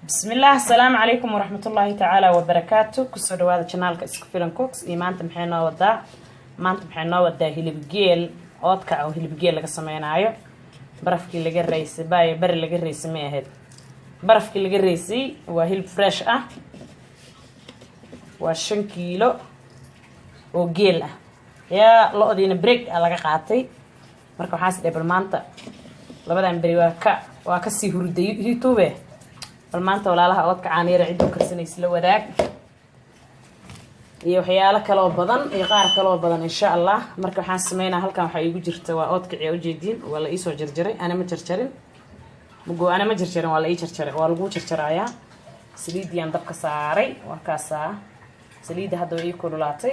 Bismillaah, asalaamu calaykum waraxmatullaahi tacaala wabarakaatu. Kusoo dhawaada channelka Isku Filan Cooks. Iyo maanta maxay noo wadaa? Maanta maxay noo wadaa? Hilibgeel, oodkac oo hilibgeel laga sameynaayo. Barafkii laga raysay baay, bari laga raysay may ahayd, barafkii laga raysay. Waa hilib fresh ah, waa 5 kiilo oo geel ah. Yaa lo-diina break ah laga qaatay. Marka waxaan is dhahay, bal maanta labadan beri waa kasii hurday YouTube, bal maanta walaalaha oodka caaniyara ciddoo karsanaysa la wadaag iyo waxyaalo kaloo badan iyo qaar kaloo badan, insha Allah. Marka waxaan sameynaa, halkan waxaa iigu jirta waa oodkaci, ujeediin, waa la iisoo jarjaray. Ana ma jarjarin mugo, ana ma jarjarin, waa la ii jarjaray, waa lagu jarjarayaa. Saliiddiyaan dabka saaray, warkaasaa saliidda hadda way ii kululaatay.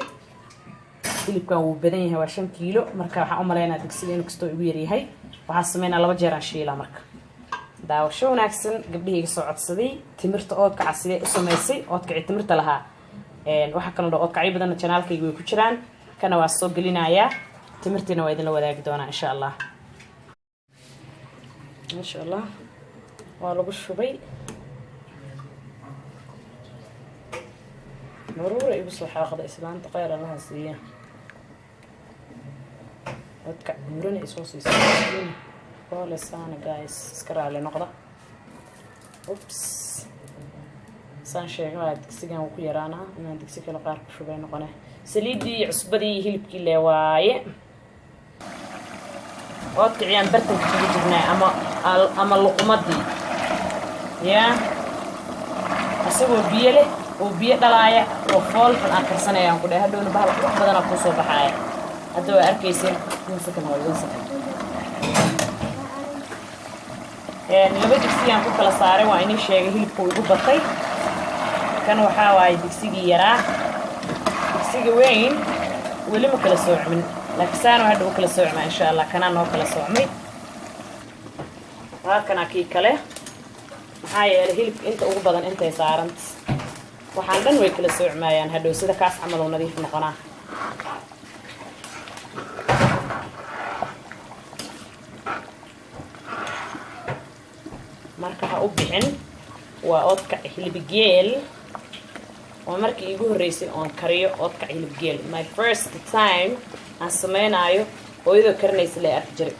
Hilibkan wuu badan yahay, waa 5 kiilo. Marka waxaan u malaynaa digsiga inuu kastoo igu yaryahay. Waxaan sameynaa laba jeer aan shiilaa. Marka daawasho wanaagsan. Gabdhihii iga soo codsaday timirta oodkaca sidee u samaysay, oodkaci timirta lahaa, waxaa kaloo dha oodkacyo badanna channelkayga way ku jiraan, kana waa soo gelinayaa. Timirtiina waa idinla wadaagi doonaa, insha Allah. Insha Allah waa lagu shubay. Maruura igu soo xaaqda islaanta, kheyr Allaha siiya. Oodkac buurana isoo siisa. Pole sana guys, iska raali noqda. Ups, saan sheegay, waa digsigan wuu ku yaraanaa, inaan digsi kale qaar ku shubay noqone. Saliiddii iyo cusbadii iyo hilibkii lee waaye. Oodkiciyaan bartanka kaga jirnaa ama luqmadii yaa isagoo biyo leh oo biyo dhalaaya oo fool xun aan karsanayaan ku dhahay. Hadhowna bahal qurux badanaa kuusoo baxaaya. Hadda waa arkayseen. One second, waa one second. Laba digsiyaan ku kala saaray, waa inii sheegay. Hilibku igu batay. Kan waxaa waaye digsigii yaraa, digsiga weyn weli ma kala soocmin, laakiin saano hadha u kala soocmaa, insha Allah. Kanaa noo kala soocmay, waa kanaa kii kale. Maxaa yeelay hilibka inta ugu badan intay saaranta, waxaan dhan way kala soocmaayaan hadhow. Sida kaas camal oo nadiif noqonaa. Marka ha u bixin, waa oodkac hilibgeel. Waa markii iigu horreysay oon kariyo oodkac hilibgeel, my first time aan sameynaayo. Hooyadoo karinaysa la arki jiray.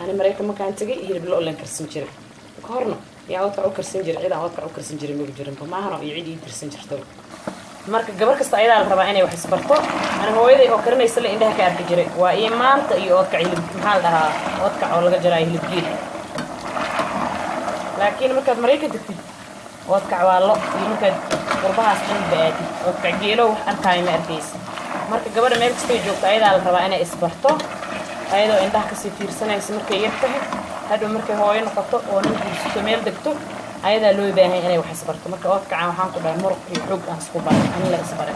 Ani Maraykan markaan tegay, hilib lo leen karsan jiray. Ka horna yaa oodkac u karsan jiray? Cid aan oodkac u karsan jiray magu jirinba maahano iyo cid ii dirsan jirtaba. Marka gabar kasta ayadaa la rabaa inay wax isbarto. Ani hooyaday oo karinaysa la indhaha ka arki jiray. Waa iyo maanta iyo oodkac hilib, maxaa la dhahaa, oodkac oo laga jaraayo hilibgeel. Laakiin markaad Maraykan tagtid, oodkac waa lo, iyo markaad qurbahaas dhan ba-aadid, oodkac geelo wax arkaayo ma arkaysa. Marka gabadha meel kastay joogto ayadaa la rabaa inay isbarto, ayadoo indhaha kasii fiirsanaysa markay yar tahay. Hadhow markay hooyo noqoto oo nin guursato, meel degto, ayadaa loo baahan inay wax isbarto. Marka oodkacan waxaan ku dhahay muruq iyo xoog aan isku baray, ani la isbaray.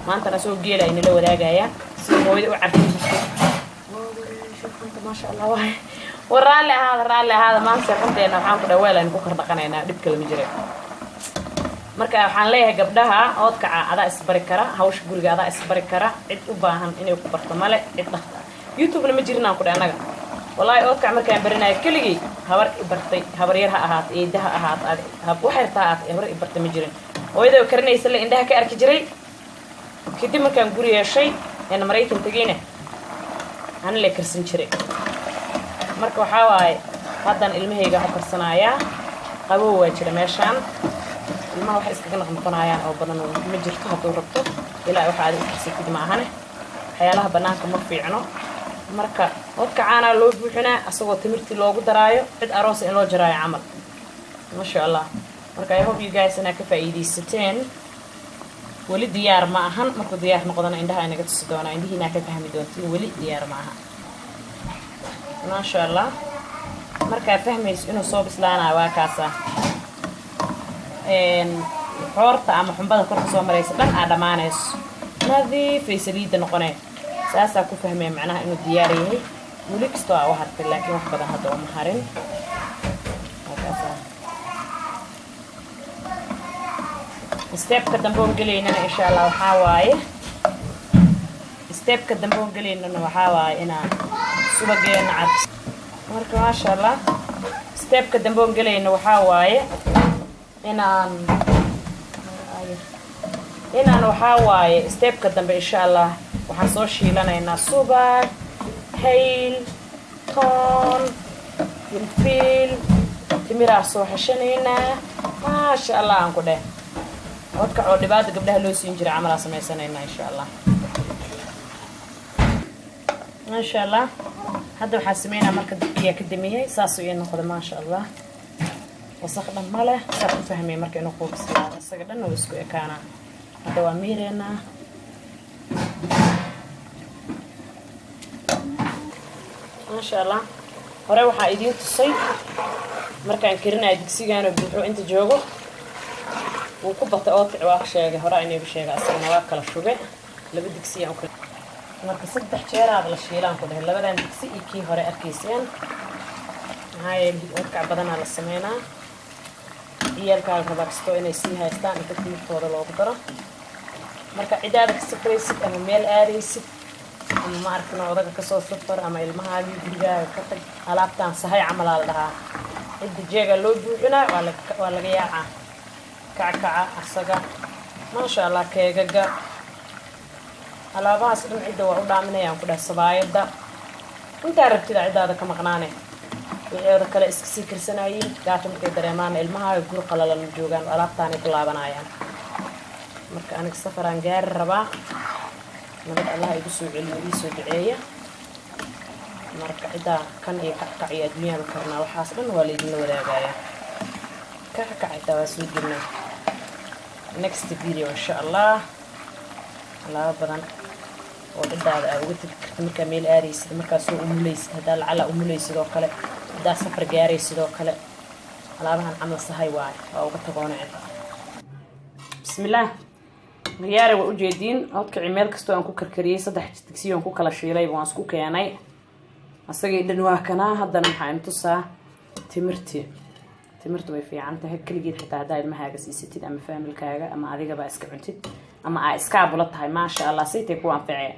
Maantana asagoo geela inala wadaagayaa, sida hooyada u carfin jirtay. Maasha Allah, waay war raalli ahaada, raalli ahaada. Maanta seeqanteena waxaan ku dhahay weel aynu ku kor dhaqanaynaa, dhib kale ma jira. Marka waxaan leeyahay gabdhaha, oodkaca adaa isbari kara, hawsha guriga adaa isbari kara. Cid u baahan inay ku barto male, cid dhakta YouTube-na ma jirin aan ku dhahay annaga. Wallaahi oodkac markaan barinayo keligay, habar i bartay, habar yar ha ahaato, eeda ha ahaato, wax yarta ha ahaatay, habar i bartay ma jirin. Hooyada karinaysa le indhaha ka arki jiray. Kadib markaan guri yeeshay eena Maraykan tegayna, ana le karsan jiray. Marka waxaa waaye haddan ilmahayga waxu karsanayaa. Qabow waa jira meeshaan, ilmaha waxay iskaga noqnoqonayaan oo badan ma jirto. Hadduu rabto ilaa waxa aad u karsatid ma ahane, waxyaalaha bannaanka ma fiicno. Marka oodka caanaa loo buuxinaa, asagoo timirtii loogu daraayo, cid aroosa in loo jaraayo camal, maasha Allah. Marka I hope you guys inaad ka faa'iidaysateen. Weli diyaar ma ahan. Markuu diyaar noqdana indhaha inaga tusi doonaa, indhihiinaa ka fahmi doontiin. Weli diyaar ma aha, maasha Allah. Markaa fahmayso inuu soo bislaanayo, waa kaasa xoorta ama xumbada korka soo maraysa dhan aa dhammaanayso, nadiifay saliidda noqonee. Saasaa ku fahmaya macnaha inuu diyaar yahay. Weli kastoo aa u hartay, laakiin wax badan hadda uma harin. Waa kaasaa. Stepka dambe oon gelaynana, insha Allah, waxaa waaye, stepka dambe oon gelaynana waxaa waaye inaan subageena carfis. Marka maasha Allah, stepka dambe oon gelayna waxaa waaye Inaan waxaa waaye step-ka dambe, insha Allah, waxaan soo shiilanaynaa subag, hayl, toon, filfil, timiraa soo xeshanaynaa. Maasha Allah, aan ku dheh, oodkac oo dhibaata gabdhaha loo siin jiray camalaa samaysanaynaa, insha Allah. Maasha Allah, hadda waxaa sameynaa marka dabkiyaa ka damiyey, saasuu ii noqda. Maasha Allah, wasaq dhan ma leh. Saa ku fahmay marka inuu kuu bislaado, isaga dhan uu isku ekaanaa. Hadda waa miireynaa. Maasha Allah, hore waxaa idiin tusay markaan karinaya digsigaana buuxo inta joogo wuu ku batay oodkac. Waa sheegay hore inaygu sheegay, asagana waa kala shube laba digsi aan ukala. Marka saddex jeeraaba la shiilaan ku dhahay, labadan digsi iyo kii hore arkayseen. Maxaa yeele oodkac badanaa la sameynaa. Ciyaalkaaga rabaa kastoo inay sii haystaan inta timirtooda loogu daro. Marka cidaada ka safraysid ama meel aadaysid ama ma arkin odaga kasoo safar ama ilmahaagii gurigaaga ka tag, alaabtaan sahay camalaa la dhahaa. Cidda jeega loo buuxinaa, waa laga yaacaa kackaca asaga. Maasha Allah, keegaga, alaabahaas dhan cidda waa u dhaaminayaan ku dheh. Sabaayadda intaa rabtida ciddaada ka maqnaane, wixooda kale iska sii karsanayiin. Gaajo markay dareemaana, ilmahaaga guri qalalan joogaan, alaabtaanay ku laabanayaan. Marka aniga safaraan gaari rabaa, nabad Allaha igu soo celiyo, ii soo duceeya. Marka ciddaa kan iyo kackac iyo adduunyaanu karnaa, waxaas dhan waa laydinla wadaagayaa. Kackac xitaa waa soo gelnaa next video, insha Allah. Alaabo badan oo ciddaada aa uga tegi karta markaa meel aadaysid, markaa soo umulaysid, haddaa lacala umulaysid oo kale, haddaa safar gaaraysid oo kale, alaabahan camal sahay waaye, waa uga tagoona cidda. Bismillaah, khiyaare, waa ujeediin oodkaci meel kastoo aan ku karkariyey. Saddex digsiyoon ku kala shiilay waan isku keenay, asagii dhan waa kanaa. Haddana maxaa intusaa? Timirtii. Timirtu way fiican tahay keligeed xitaa haddaa ilmahaaga siisatid ama faamilkaaga ama adigaba iska cuntid ama aa iskaabula tahay. Maasha Allah, saytay ku anficee.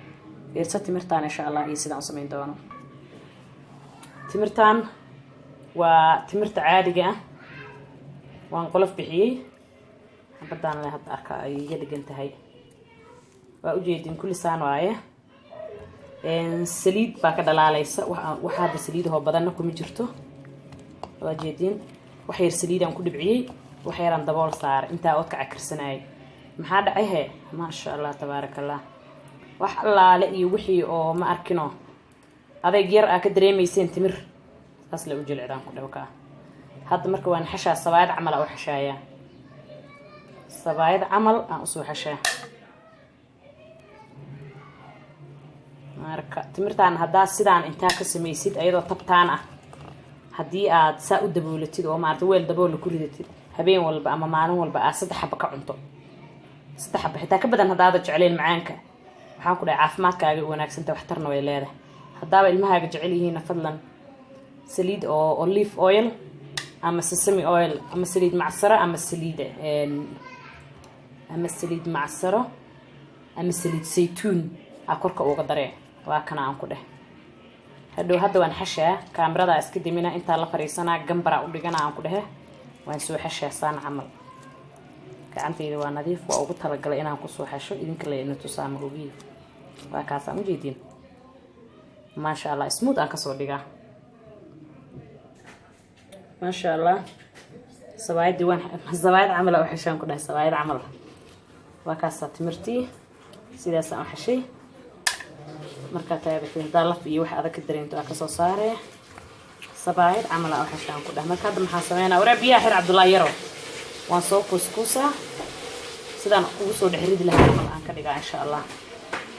Fiirso timirtaan, insha Allah, iyo sidaan u samayn doono. Timirtaan waa timirta caadiga ah, waan qolof bixiyey. Xabadaan le hadda arka ay iga dhigan tahay, waa ujeedin kulli saan waaye. Saliid baa ka dhalaalaysa. Waxa hadda saliidahoo badanna kuma jirto, waa jeediin. Wax yar saliidaan ku dhibciyey, wax yaraan dabool saaray intaa oodka cakarsanayay. Maxaa dhacay he? Maasha Allah, tabaaraka Allah, wax allaale iyo wixii oo ma arkino adayg yar aa ka dareemayseen, timir saas le u jilicdaan ku dhawkaa. Hadda marka waan xashaa, sabaayad camal aa u xashaayaa, sabaayad camal aan usoo xashaa. Marka timirtaan haddaa sidaan intaa ka samaysid, ayadoo tabtaan ah, haddii aad saa u daboolatid oo maarata weel daboola ku ridatid, habeen walba ama maalin walba aad saddex xaba ka cunto, saddex xaba xitaa ka badan haddaada jecleen macaanka, waxaan ku dhahay caafimaadkaaga u wanaagsanta, waxtarna way leedahay. Haddaaba ilmahaaga jecel yihiinna, fadlan saliid oo olive oil ama sesame oil ama saliid macsaro ama saliid macsaro ama saliid saytuun aa korka uga daree. Waa kana aan ku dheh. Hadhow hadda waan xashaa, kaamiradaa iska dimina, intaa la fariisanaa, gambaraa u dhigana aan ku dhehe, waan soo xashaa saan camal. Gacantayda waa nadiif, waa ugu talagalay inaan kusoo xasho idinka la ina tusaa, ma ogiyi. Waa kaasaan ujeediin. Maasha Allah, smooth aan kasoo dhigaa. Maasha Allah, sabaayadii waan sabaayad camal aa u xashaan ku dhahay, sabaayad camal. Waa kaasaa timirtii, sidaasaan u xashay. Markaa taabatay, haddaa laf iyo wax adag ka dareento, aa kasoo saaree. Sabaayad camal aa u xashaan ku dhahay. Marka hadda maxaa sameynaa? Waraa biyaha xir, Cabdullaahi yarow. Waan soo kuuskuusaa, sidaan ugu soo dhex ridi lahaa camal aan ka dhigaa, insha Allah.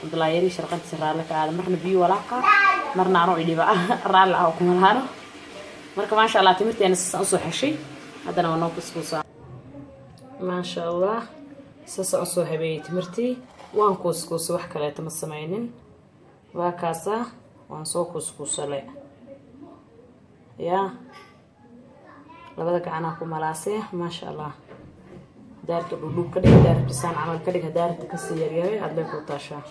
Cabdullaahi yari sharqantiisa raalle ka aada, marna biyo walaaqa, marna anoo idhiba raalli ah oo kumalaano. Marka maasha Allah, timirteena saasaan usoo xeshay, haddana waa noo kuuskuusaa. Maasha Allah, saasaan usoo habeeyey timirtii, waan kuuskuusay, wax kaleeta ma sameynin. Waa kaasaa, waan soo kuuskuusale yaa, labada gacanaa ku malaasee. Maasha Allah, daarta dhudhuub ka dhig, daarta saan camal ka dhig, daarta kasii yaryaray aad bay ku taashaa.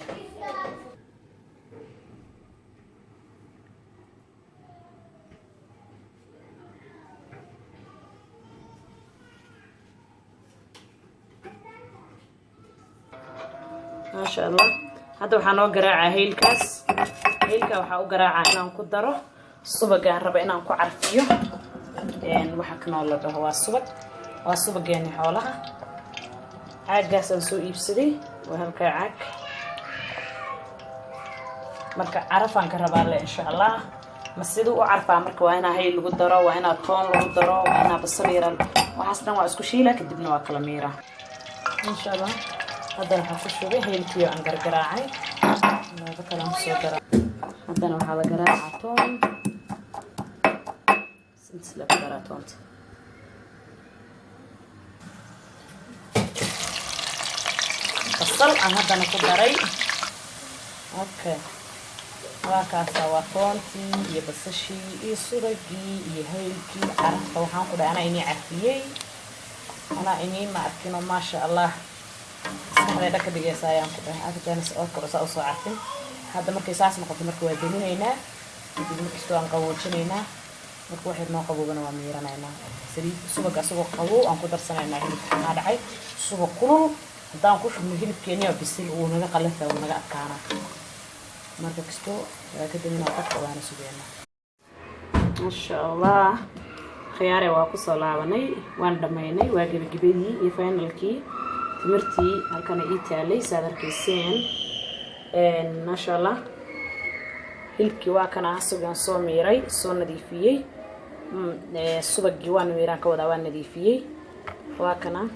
Maasha Allah. Hadda waxaa noo garaacaa haylkaas. Haylka waxaa u garaacaa inaan ku daro subagaan raba inaan ku carfiyo. Waxa kanoo la dhaho waa subag, waa subageeni xoolaha. Caaggaasaan soo iibsaday, waa halkaa caag. Marka carafaan ka rabaa le, insha Allah. Ma siduu u carfaa? Marka waa inaa hayl lagu daro, waa inaa toon lagu daro, waa inaa basal yaran. Waxaas dhan waa isku shiila, kadibna waa kala miiraa, insha Allah. Haddana waxaan ku shubay haylkiio aan gargaraacay. Laba kalaan kusoo daraa. Haddana waxaa la garaacaa toon. Intaas la ku daraa toonta. Basal aan haddana ku daray. Okay, waa kaasa, waa toontii iyo basashii iyo subagii iyo haylkii. Carafta waxaan ku dhahay anaa inii carfiyey, anaa inii ma arkino. Maasha Allah, maskaxday dhan ka dhigaysa ayaan ku dhahay. Agtaanas oo koro saa usoo carfin. Hadda markay saas noqoto, marka waa deminaynaa. Kadib markastoo aan qaboojinaynaa, marka waxay noo qaboobana waa miiranaynaa. Saliid, subag asagoo qabow aan ku darsanaynaa hilibka. Maxaa dhacay? Subag kulul haddaan ku shubno, hilibkeeniyaa bisil wuu naga qalafa, wuu naga adkaanaa. Marka kastoo waa ka deminaa dabka, waana sugeynaa, insha Allah. Khiyaare, waa kusoo laabanay, waan dhammaynay, waa gebagabadii iyo finalkii. Timirtii halkana ii taalay, saad arkayseen, maasha Allah. Hilibkii waa kana, sugaan soo miiray, soo nadiifiyey. Subagii waan miiraan ka wadaa, waan nadiifiyey. Waa kana,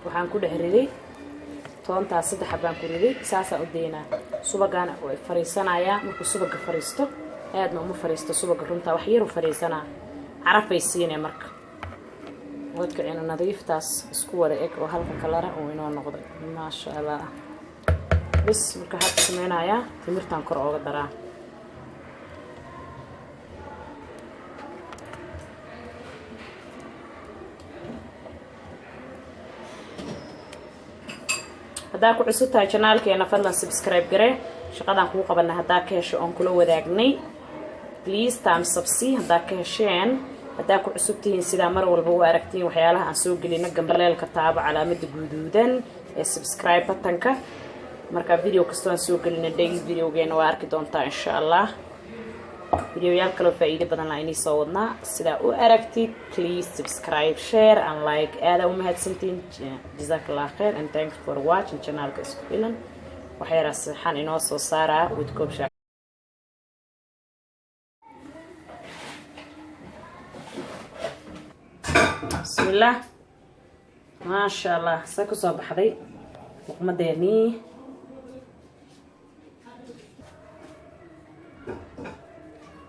waxaan ku dhex riday toontaas, saddex xabaan ku riday. Saasaan u daynaa. Subagaana way fariisanayaa. Markuu subaga fariisto, aadna uma fariisto subaga runtaa, wax yaru fariisanaa, carafay siinay. Marka wadkacina nadiiftaas isku wada eg oo halka kalara uu inoo noqday, maasha Allah. Bis marka waxaa ku sameynayaa timirtaan kor ooga daraa. Haddaa ku cusub tahay channelkeena, fadlan subscribe garee. Shaqadaan kuu qabana haddaa ka hesho oon kula wadaagnay, please thumbs up sii haddaa ka hesheen. Haddaa ku cusub tihiin, sidaa mar walba u aragtiin waxyaalaha aan soo gelino, gambaleelka taabo, calaamada guduudan ee subscribe buttonka. Marka video kastoo aan soo gelina, daily videogeena waa arki doontaa, insha Allah. Videoyaal kaloo faa'iido badan laa inii soo wadnaa. Sidaa u aragtid, please subscribe, share and like. Aadaa u mahadsantiin. Jazaak Allah khair and thanks for watching. Channelka Isku Filan waxyaraa saxan inoo soo saaraa with koob shaah. Bismillaah, maasha Allah, see kusoo baxday luqmadeenii.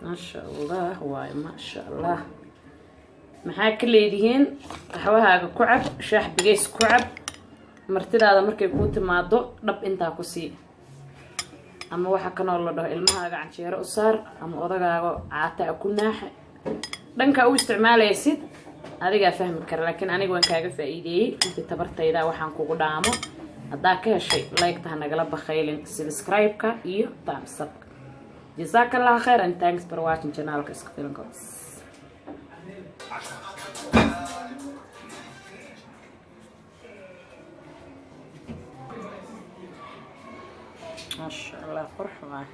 Maasha Allah waayo, maasha Allah. Maxaa ka leedihiin? Qaxwahaaga ku cab, shaax bigays ku cab. Martidaada markay kuu timaado, dhab intaa ku sii. Ama waxa kanoo la dhaho ilmahaaga canjeero u saar, ama odagaaga caata a ku naaxa. Dhanka u isticmaalaysid adigaa fahmi kara, laakiin aniga waan kaaga faa-iideeyey intii tabartayda. Waxaan kugu dhaamo, haddaa ka heshay, like-ta ha nagala bakhaylin, subscribe-ka iyo thumbs up. Jazaak Allah khair and thanks for watching channelka Isku Filan. Maasha Allah, qurux waay.